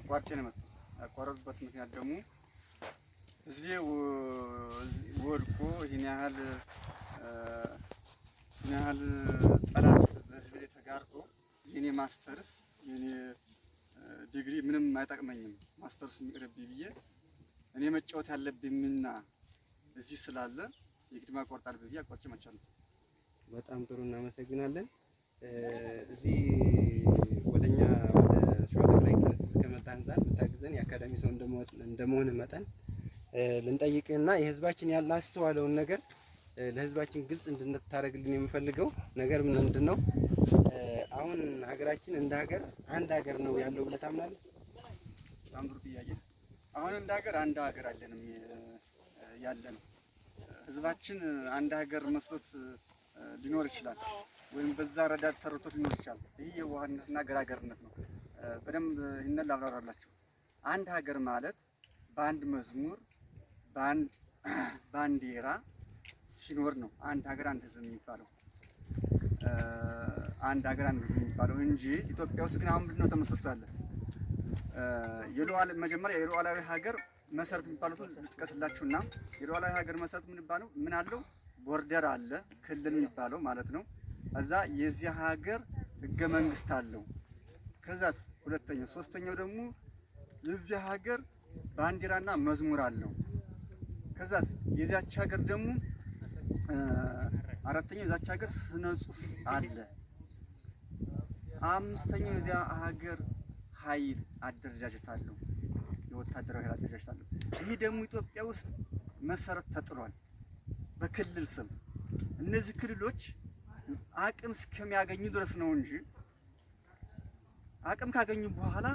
አቋርጬ ነው የመጣሁ። ያቋረጡበት ምክንያት ደግሞ ህዝቤ ወድቆ ይህን ያህል ጠላት በህዝቤ ላይ ተጋርጦ የኔ ማስተርስ፣ የኔ ዲግሪ ምንም አይጠቅመኝም፣ ማስተርስ የሚቅርብኝ ብዬ እኔ መጫወት ያለብኝ ምና እዚህ ስላለ የግድ ማቋረጥ አለብኝ ብዬ አቋርጬ መጥቻለሁ። በጣም ጥሩ፣ እናመሰግናለን። እዚህ ወደኛ ወደ ሸዋ ጠቅላይ ግዛት እስከመጣ አንጻር ብታግዘን የአካዳሚ ሰው እንደመሆንህ መጠን ልንጠይቅህና የህዝባችን ያላስተዋለውን ነገር ለህዝባችን ግልጽ እንድታደርግልን የምፈልገው ነገር ምንድን ነው? አሁን ሀገራችን እንደ ሀገር አንድ ሀገር ነው ያለው ብለህ ታምናለህ? በጣም ጥሩ ጥያቄ። አሁን እንደ ሀገር አንድ ሀገር አለንም ያለ ነው። ህዝባችን አንድ ሀገር መስሎት ሊኖር ይችላል፣ ወይም በዛ ረዳት ተረድቶት ሊኖር ይችላል። ይህ የዋህነትና ገራገርነት ነው። በደንብ ይህንን ላብራራላችሁ። አንድ ሀገር ማለት በአንድ መዝሙር፣ በአንድ ባንዲራ ሲኖር ነው አንድ ሀገር አንድ ህዝብ የሚባለው፣ አንድ ሀገር አንድ ህዝብ የሚባለው እንጂ ኢትዮጵያ ውስጥ ግን አሁን ምንድን ነው ተመስርቶ ያለ? መጀመሪያ የሉዓላዊ ሀገር መሰረት የሚባሉትን ልጥቀስላችሁና የሉዓላዊ ሀገር መሰረት የሚባለው ምን አለው? Border አለ፣ ክልል የሚባለው ማለት ነው። ከዛ የዚህ ሀገር ህገ መንግስት አለው። ከዛስ ሁለተኛው፣ ሶስተኛው ደግሞ የዚህ ሀገር ባንዲራና መዝሙር አለው። ከዛስ የዚያች ሀገር ደግሞ አራተኛው የዛች ሀገር ስነ ጽሁፍ አለ። አምስተኛው የዚያ ሀገር ኃይል አደረጃጀት አለው፣ የወታደራዊ ኃይል አደረጃጀት አለው። ይህ ደግሞ ኢትዮጵያ ውስጥ መሰረት ተጥሏል በክልል ስም። እነዚህ ክልሎች አቅም እስከሚያገኙ ድረስ ነው እንጂ አቅም ካገኙ በኋላ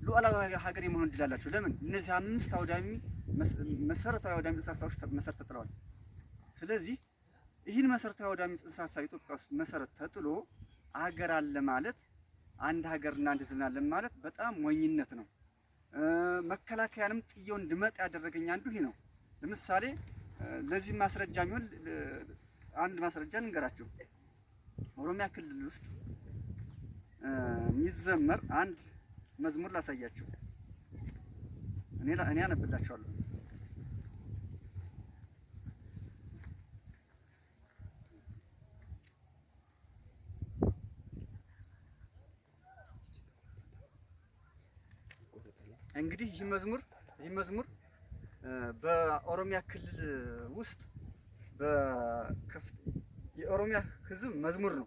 ሉዓላዊ ሀገር የመሆን እድል አላቸው። ለምን? እነዚህ አምስት አውዳሚ መሰረታዊ አውዳሚ ጽንሰ ሀሳቦች መሰረት ተጥለዋል። ስለዚህ ይህን መሰረታዊ አውዳሚ ጽንሰ ሀሳብ ኢትዮጵያ ውስጥ መሰረት ተጥሎ አገር አለ ማለት፣ አንድ ሀገርና አንድ ሕዝብ አለ ማለት በጣም ሞኝነት ነው። መከላከያንም ጥየው እንድመጣ ያደረገኝ አንዱ ይሄ ነው። ለምሳሌ ለዚህ ማስረጃ የሚሆን አንድ ማስረጃ ልንገራችሁ። ኦሮሚያ ክልል ውስጥ የሚዘመር አንድ መዝሙር ላሳያችሁ። እኔ አነብላችኋለሁ። እንግዲህ ይህ መዝሙር በኦሮሚያ ክልል ውስጥ የኦሮሚያ ሕዝብ መዝሙር ነው።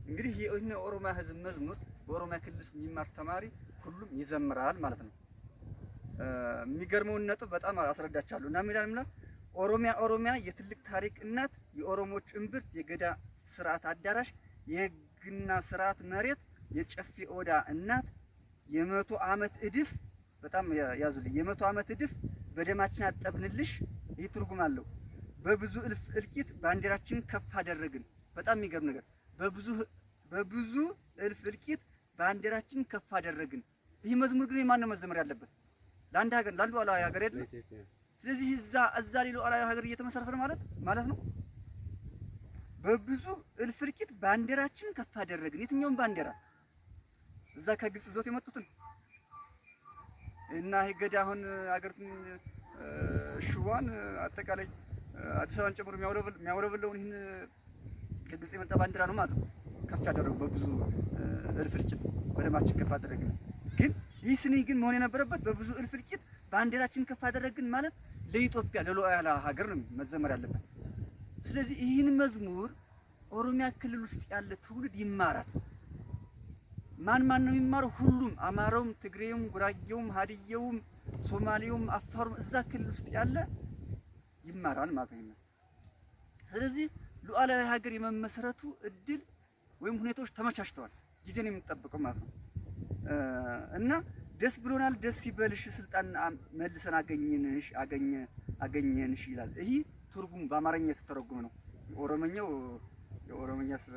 እንግዲህ ይህን የኦሮሚያ ሕዝብ መዝሙር በኦሮሚያ ክልል ውስጥ የሚማር ተማሪ ሁሉም ይዘምራል ማለት ነው። የሚገርመውን ነጥብ በጣም አስረዳቻለሁ። እና ምን ይላል? ኦሮሚያ ኦሮሚያ የትልቅ ታሪክ እናት፣ የኦሮሞች እምብርት፣ የገዳ ስርዓት አዳራሽ፣ የህግና ስርዓት መሬት፣ የጨፌ ኦዳ እናት፣ የ100 ዓመት እድፍ፣ በጣም ያዙልኝ፣ የ100 ዓመት እድፍ በደማችን አጠብንልሽ። ይህ ትርጉም አለው። በብዙ እልፍ እልቂት ባንዲራችን ከፍ አደረግን። በጣም የሚገርም ነገር፣ በብዙ እልፍ እልቂት ባንዲራችን ከፍ አደረግን። ይህ መዝሙር ግን የማን ነው መዘመር ያለበት? ለአንድ ሀገር፣ ለአንድ ሉዓላዊ ሀገር አይደለም። ስለዚህ እዛ ሌላ ሉዓላዊ ሀገር እየተመሰረተ ነው ማለት ነው። በብዙ እልፍ እልቂት ባንዲራችን ከፍ አደረግን። የትኛውን ባንዲራ? እዛ ከግብጽ ይዘውት የመጡትን እና ይሄ ገዳ አሁን አገሪቱን ሽዋን አጠቃላይ አዲስ አበባን ጨምሮ የሚያውለበለውን ይህን ከግብጽ የመጣ ባንዲራ ነው ማለት ነው። ከፍ ያደረጉ በብዙ እልፍ እልቂት በደማችን ከፍ አደረግን። ግን ይህ ስንኝ ግን መሆን የነበረበት በብዙ እልፍ እልቂት ባንዲራችን ከፍ አደረግን ማለት ለኢትዮጵያ ለሉዓላዊ ሀገር ነው መዘመር ያለበት። ስለዚህ ይህን መዝሙር ኦሮሚያ ክልል ውስጥ ያለ ትውልድ ይማራል። ማን ማን ነው የሚማረው? ሁሉም፣ አማራውም፣ ትግሬውም፣ ጉራጌውም፣ ሀዲየውም፣ ሶማሌውም፣ አፋሩም እዛ ክልል ውስጥ ያለ ይማራል ማለት ነው። ስለዚህ ሉዓላዊ ሀገር የመመስረቱ እድል ወይም ሁኔታዎች ተመቻችተዋል። ጊዜ ነው የሚጠብቀው ማለት ነው። እና ደስ ብሎናል፣ ደስ ይበልሽ፣ ስልጣን መልሰን አገኘንሽ አገኘንሽ ይላል። ይህ ትርጉም በአማርኛ የተተረጎመ ነው። የኦሮመኛው የኦሮመኛ ስለ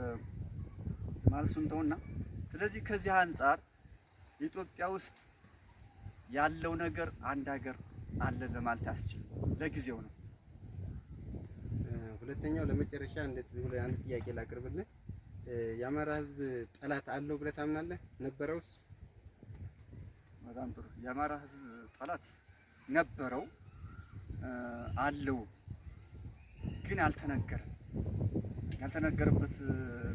ማለት እሱን ተውና፣ ስለዚህ ከዚህ አንጻር ኢትዮጵያ ውስጥ ያለው ነገር አንድ ሀገር አለ ለማለት አያስችልም። ለጊዜው ነው። ሁለተኛው ለመጨረሻ አንድ ጥያቄ ላቅርብልህ። የአማራ ሕዝብ ጠላት አለው ብለህ ታምናለህ? ነበረውስ? በጣም ጥሩ። የአማራ ህዝብ ጠላት ነበረው አለው፣ ግን አልተነገረም። ያልተነገረበት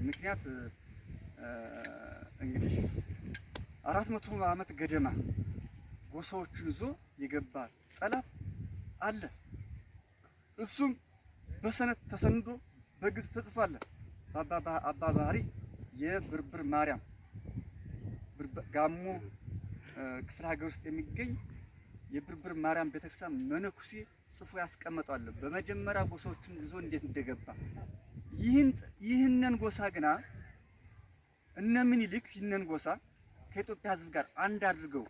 ምክንያት እንግዲህ 400 ዓመት ገደማ ጎሳዎቹን ይዞ የገባ ጠላት አለ። እሱም በሰነድ ተሰንዶ በግዕዝ ተጽፏል። አባ ባህሪ የብርብር ማርያም ጋሞ ክፍለ ሀገር ውስጥ የሚገኝ የብርብር ማርያም ቤተክርስቲያን መነኩሴ ጽፎ ያስቀመጧል። በመጀመሪያ ጎሳዎችን ይዞ እንዴት እንደገባ ይህንን ጎሳ ግና እነ ምኒልክ ይህንን ጎሳ ከኢትዮጵያ ሕዝብ ጋር አንድ አድርገው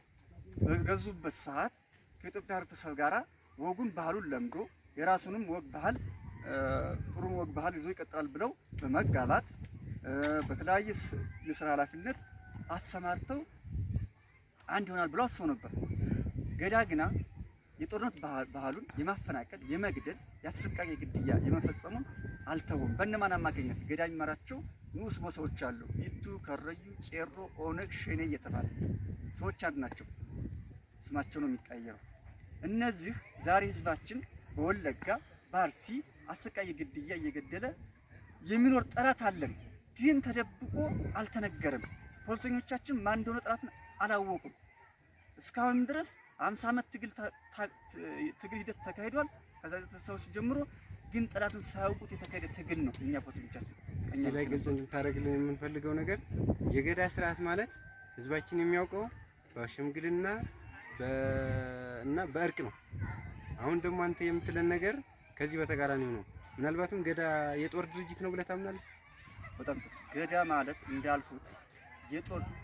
በገዙበት ሰዓት ከኢትዮጵያ ህብረተሰብ ጋር ወጉን ባህሉን ለምዶ የራሱንም ወግ ባህል ጥሩን ወግ ባህል ይዞ ይቀጥላል ብለው በመጋባት በተለያየ የስራ ኃላፊነት አሰማርተው አንድ ይሆናል ብለው አስበው ነበር። ገዳ ግና የጦርነት ባህሉን የማፈናቀል፣ የመግደል፣ የአሰቃቂ ግድያ የመፈጸሙን አልተውም። በእነማን አማካኝነት? ገዳ የሚመራቸው ንዑስ ጎሳዎች አሉ። ኢቱ፣ ከረዩ፣ ቄሮ፣ ኦነግ፣ ሸኔ እየተባለ ሰዎች አንድ ናቸው። ስማቸው ነው የሚቀየረው። እነዚህ ዛሬ ህዝባችን በወለጋ በአርሲ አሰቃቂ ግድያ እየገደለ የሚኖር ጠላት አለን፣ ግን ተደብቆ አልተነገረም። ፖለቲከኞቻችን ማን እንደሆነ ጠላትን አላወቁም። እስካሁንም ድረስ 50 ዓመት ትግል ሂደት ተካሂዷል። ከዛ ሰዎች ጀምሮ ግን ጠላትን ሳያውቁት የተካሄደ ትግል ነው። እኛ ፖለቲከኞቻችን እዚህ ላይ ግልጽ እንድታደርግልን የምንፈልገው ነገር የገዳ ስርዓት ማለት ህዝባችን የሚያውቀው በሽምግልና እና በእርቅ ነው። አሁን ደግሞ አንተ የምትለን ነገር ከዚህ በተቃራኒው ነው። ምናልባትም ገዳ የጦር ድርጅት ነው ብለህ ታምናለህ? በጣም ጥሩ። ገዳ ማለት እንዳልኩት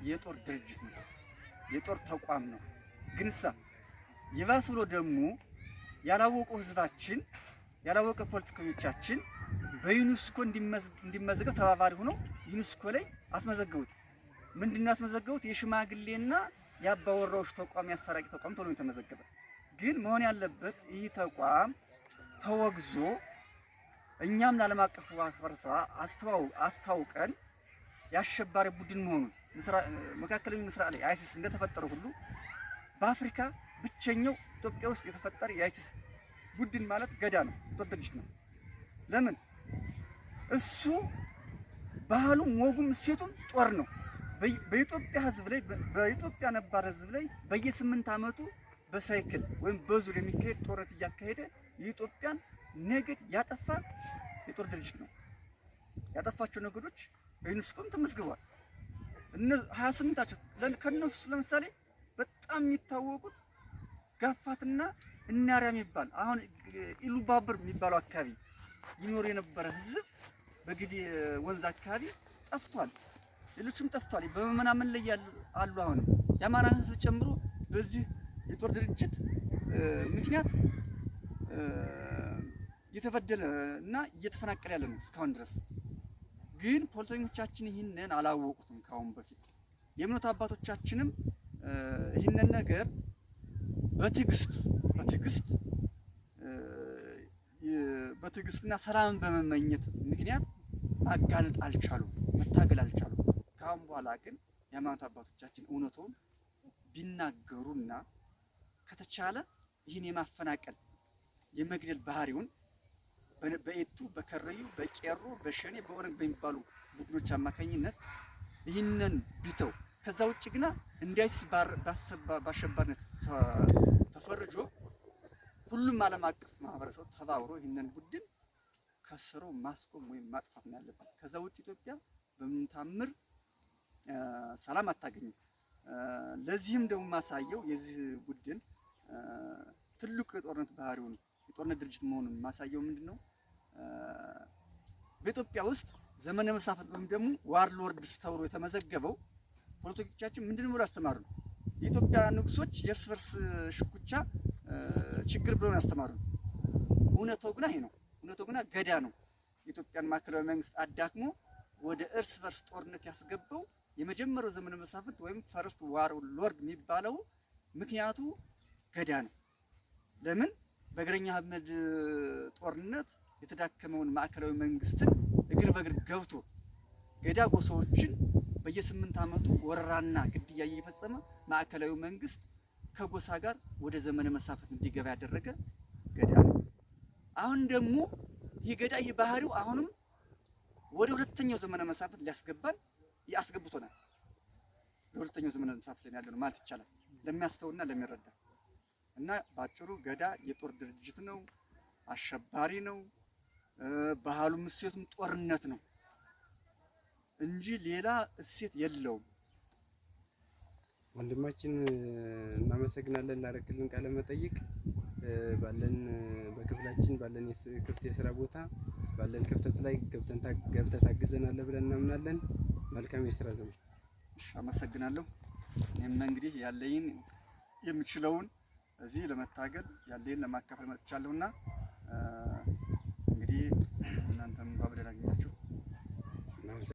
የጦር ድርጅት ነው፣ የጦር ተቋም ነው። ግንሳ ይባስ ብሎ ደግሞ ያላወቀው ህዝባችን ያላወቀ ፖለቲከኞቻችን በዩኔስኮ እንዲመዘገብ ተባባሪ ሆነው ዩኔስኮ ላይ አስመዘገቡት። ምንድነው ያስመዘገቡት? የሽማግሌና የአባወራዎች ተቋም ያሰራቂ ተቋም ተብሎ የተመዘገበ። ግን መሆን ያለበት ይህ ተቋም ተወግዞ እኛም ለዓለም አቀፉ ማህበረሰብ አስታውቀን የአሸባሪ ቡድን መሆኑን መካከለኛው ምስራቅ ላይ አይሲስ እንደተፈጠረ ሁሉ በአፍሪካ ብቸኛው ኢትዮጵያ ውስጥ የተፈጠረ የአይሲስ ቡድን ማለት ገዳ ነው፣ ጦር ድርጅት ነው። ለምን እሱ ባህሉም ወጉም እሴቱም ጦር ነው። በኢትዮጵያ ሕዝብ ላይ በኢትዮጵያ ነባር ሕዝብ ላይ በየስምንት ዓመቱ በሳይክል ወይም በዙር የሚካሄድ ጦርነት እያካሄደ የኢትዮጵያን ነገድ ያጠፋ የጦር ድርጅት ነው። ያጠፋቸው ነገዶች በዩኔስኮም ተመዝግበዋል። እነ 28 ከነሱ ውስጥ ለምሳሌ በጣም የሚታወቁት ጋፋትና እናሪያ የሚባል አሁን ኢሉባብር የሚባለው አካባቢ ይኖር የነበረ ህዝብ በግዴ ወንዝ አካባቢ ጠፍቷል። ሌሎችም ጠፍቷል። በመመናመን ላይ ያሉ አሉ። አሁንም የአማራ ህዝብ ጨምሮ በዚህ የጦር ድርጅት ምክንያት እየተበደለ እና እየተፈናቀለ ያለ ነው እስካሁን ድረስ። ግን ፖለቲከኞቻችን ይህንን አላወቁትም ካሁን በፊት። የእምነት አባቶቻችንም ይህንን ነገር በትዕግስት በትዕግስት በትዕግስትና ሰላምን በመመኘት ምክንያት ማጋለጥ አልቻሉም፣ መታገል አልቻሉም። ካሁን በኋላ ግን የሃይማኖት አባቶቻችን እውነቱን ቢናገሩና ከተቻለ ይህን የማፈናቀል የመግደል ባህሪውን በኤቱ በከረዩ በቄሮ በሸኔ በኦነግ በሚባሉ ቡድኖች አማካኝነት ይህንን ቢተው፣ ከዛ ውጭ ግና እንደ አይሲስ በአሸባሪነት ተፈርጆ ሁሉም ዓለም አቀፍ ማህበረሰብ ተባብሮ ይህንን ቡድን ከስሩ ማስቆም ወይም ማጥፋት ነው ያለበት። ከዛ ውጭ ኢትዮጵያ በምን ታምር ሰላም አታገኝም። ለዚህም ደግሞ ማሳየው የዚህ ቡድን ትልቁ የጦርነት ባህሪውን የጦርነት ድርጅት መሆኑን ማሳየው ምንድነው? በኢትዮጵያ ውስጥ ዘመነ መሳፍንት ወይም ደግሞ warlords ተብሎ የተመዘገበው ፖለቲከኞቻችን ምንድነው ብሎ ያስተማሩ ነው። የኢትዮጵያ ንጉሶች የእርስ በርስ ሽኩቻ ችግር ብሎ ያስተማሩ ነው። እውነታው ግና ይሄ ነው። እውነታው ግና ገዳ ነው። የኢትዮጵያን ማዕከላዊ መንግስት አዳክሞ ወደ እርስ በርስ ጦርነት ያስገባው የመጀመሪያው ዘመነ መሳፍንት ወይም first warlord የሚባለው ምክንያቱ ገዳ ነው። ለምን በእግረኛ አህመድ ጦርነት የተዳከመውን ማዕከላዊ መንግስትን እግር በእግር ገብቶ ገዳ ጎሳዎችን በየስምንት ዓመቱ ወረራና ግድያ እየፈጸመ ማዕከላዊ መንግስት ከጎሳ ጋር ወደ ዘመነ መሳፍንት እንዲገባ ያደረገ ገዳ ነው። አሁን ደግሞ ይህ ገዳ ይህ ባህሪው አሁንም ወደ ሁለተኛው ዘመነ መሳፍንት ሊያስገባን አስገብቶናል። ለሁለተኛው ዘመነ መሳፍንት ላይ ያለ ነው ማለት ይቻላል፣ ለሚያስተውልና ለሚረዳ። እና በአጭሩ ገዳ የጦር ድርጅት ነው፣ አሸባሪ ነው፣ ባህሉም እሴቱም ጦርነት ነው እንጂ ሌላ እሴት የለውም። ወንድማችን እናመሰግናለን ላደረግልን ቃለ መጠይቅ። ባለን በክፍላችን ባለን ክፍት የስራ ቦታ ባለን ክፍተት ላይ ገብተህ ታግዘናለህ ብለን እናምናለን። መልካም የስራ ዘመን። እሺ፣ አመሰግናለሁ። እኔም እንግዲህ ያለኝን የምችለውን እዚህ ለመታገል ያለኝን ለማካፈል መጥቻለሁና እንግዲህ እናንተም እንኳን በደህና አገኛችሁኝ።